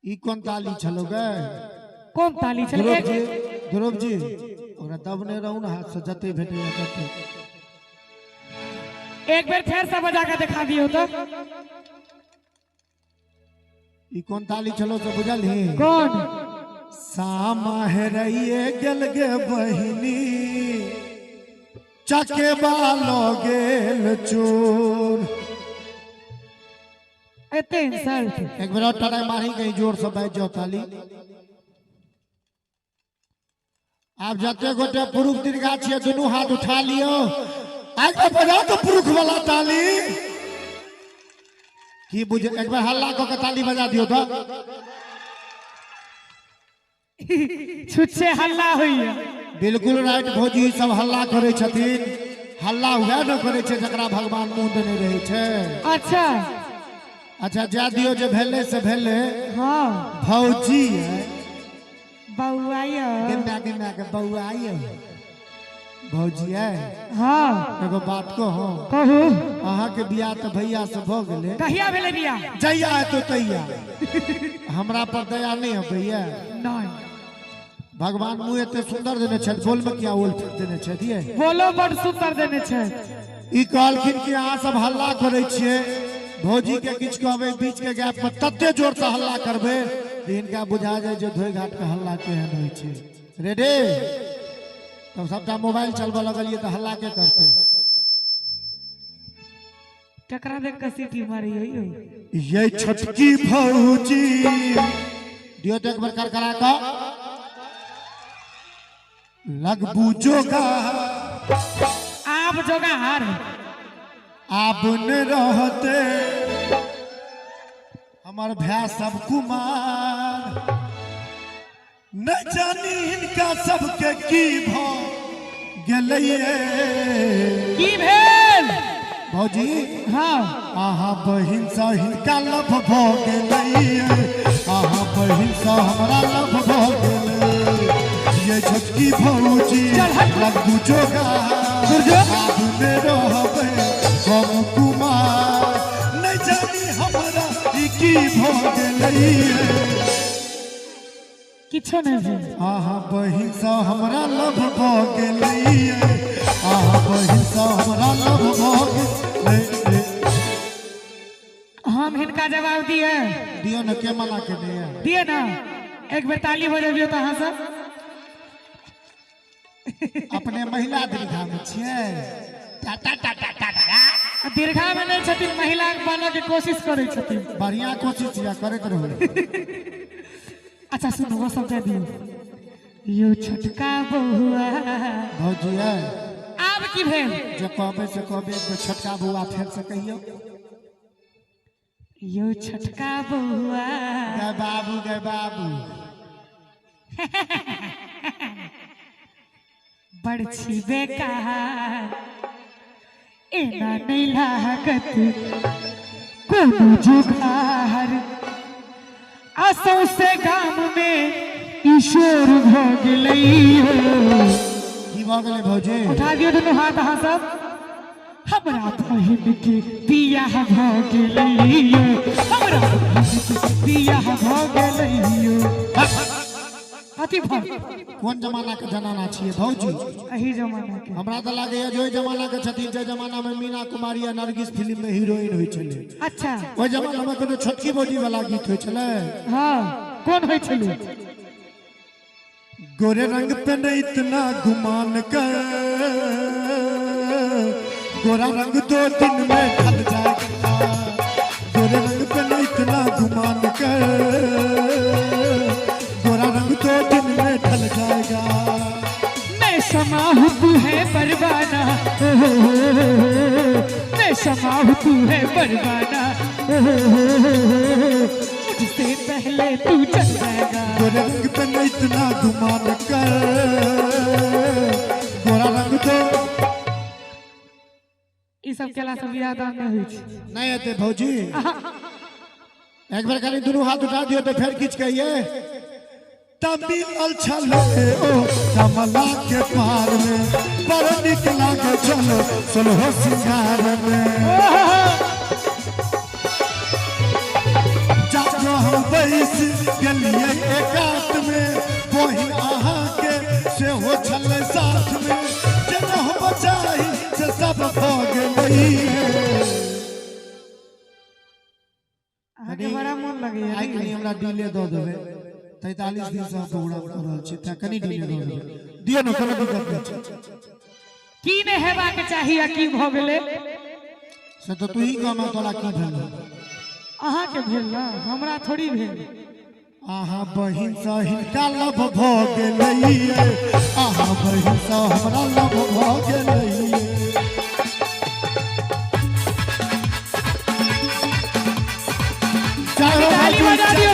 ई कोन ताली छलो गे? कोन ताली छल? ध्रुव जी, ध्रुव जी, ओकरा दबने रहू ने हाथ से, जते भेटैया तते। एक बेर फेर से बजा के देखा दियो तो। ई कोन ताली छलो से बुझल ही? कोन? सामा हेराइए गेल गे बहिनी, चकेबा ल गेल चोर। एते इंसल्ट। एक बेर और टराई मारी, कहीं जोर से बाजि जाओ ताली। आब जते गोटे पुरुष दीर्घा छियै दुनू हाथ उठा लियो, आगे बजाओ तो पुरुष वाला ताली। की बुझ, एक बार हल्ला कऽ के ताली बजा दियो तो। छुच्छे हल्ला होइया। बिल्कुल राइट भौजी, सब हल्ला करै छथिन। हल्ला वएह ने करै छै जकरा भगवान मुँह देने रहै छै। अच्छा अच्छा, जा दियो, जे भेलै से भेलै। हाँ। भौजी बौआ यौ। गेंदा गेंदा के बौआ यौ। भौजी है। हाँ। एगो बात कहू? कहू। अहाँ के बियाह तऽ भैया से भऽ गेलै। कहिया भेलै बियाह? जहिया हेतौ तहिया। हमरा पर दया नहि अबैया? नहीं। भगवान मुँह एते सुंदर देने छथि, बोल में किया ओल फेंक देने छथि ये? बोलो बड़ सुंदर देने छथि। ई कहलखिन कि अहाँ सब हल्ला करै छियै, भौजी के किछु कहबै बीच के गैप में तते जोर से हल्ला करबै जे हिनका बुझा जाय जे धोई घाट के हल्ला केहन होइ छै। रेडी? तब सबटा मोबाइल चलबऽ लगलियै तऽ हल्ला के करतै? ककरा देख के सीटी मारी हो यौ? ये छोटकी भौजी दियो तो एक बार करकरा का लगबू जोगा। आब जोगार। आब न रहते हमर भाय सब कुमार, न जानी हिनका सबके की भ गेलैये। की भेल भौजी? हाँ। अहाँ बहिन से हिनका लभ भ गेलैये, अहाँ बहिन से हमरा लभ भ गेलै। ये छोटकी भौजी चल हट। लगबू जोगा, आब ने रहबै हम कुमार, नहि जानी हमरा ई की भ गेलैये। किछो नहीं भेल। अहाँ बहिन से हमरा लभ भ गेलैये, अहाँ बहिन से हमरा लभ भ गेलै। हम हिनका जवाब दिए? दियो ने, के मना के दिए? दिए ना, एक बेर ताली बजबियो तो अहाँ सब। अपने महिला दीर्घा में छियै? टा टा टा टा टा टा। दीर्घा में नहीं छथिन, महिला बनऽ के कोशिश करै छथिन। बढ़िया कोशिश या करैत रहू। अच्छा सुनू, वो सब दे दियो। यो छोटका बउआ। भौजी है। आब की भेल? जे कहबै से कहबै, एक बेर छोटका बौआ फेर से कहियौ। यो छोटका बउआ। गे बाबू, गे बाबू। बड़ छी बेकार, एना नहीं लागत कोनो जुगार, आ सौंसे गाम में ईश्वर भ गेलै हो। की भऽ गेलै भौजी? उठा दियौ दुनू हाथ अहाँ सब। हमरा बहिन के बियाह भ गेलै यौ, हमरा बहिन के बियाह भ गेलै यौ। कथी भ कोन जमाना के जनाना छियै भौजी? एही जमाना के। हमरा तऽ लागैया जे ओहि जमाना के छथिन जे जमाना में मीना कुमारी आ नरगिस फिल्म में हीरोइन होइ छलै। अच्छा। ओहि जमाना में कोनो छोटकी भौजी वाला गीत होइ छलै? हाँ, कोन होइ छलै? गोरे रंग पे न इतना गुमान कर, गोरा रंग दो दिन में ढल जाएगा। गोरे रंग पे न इतना गुमान कर, गोरा रंग दो दिन में ढल जाएगा। मैं शमा हूँ तू है परवाना, मैं शमा हूँ तू है परवाना, मुझसे पहले तू चल जाएगा। गोरे रंग पे न इतना गुमान कर, गोरा रंग दो ई सब केला सब बियाह दान नहि होइ छै। नहीं हेतै भौजी? एक बेर कनि दुनू हाथ उठा दियौ तऽ फेर किछु कहिए। तमिल छले ओ कमला के पार में, बड़ निक लागे चलो सोलहो सिंगार में। जागो हम बैस गेलियै एकांत में, बहिन अहाँके सेहो छलै साथ में, जेना हम चाही से सब भऽ गेलै। अहाँके बड़ा मोन लगैया। आइ कनि हमरा डीले दऽ देबै, 43 दिन से हम प्रोग्राम कऽ रहल छी, तेँ कनि डीले दऽ देबै, दियौ ने, कोनो दिक्कत नहि छै। की नहि हेबाक चाही आ की भऽ गेलै? से तऽ तू ही कहना, तोरा की भेल? अहाँके भेल ने, हमरा थोड़ी भेल। अहाँ बहिन सँ हिनका लव भऽ गेलै, अहाँ बहिन सँ हमरा लव भऽ गेलै। ताली बजा दियौ।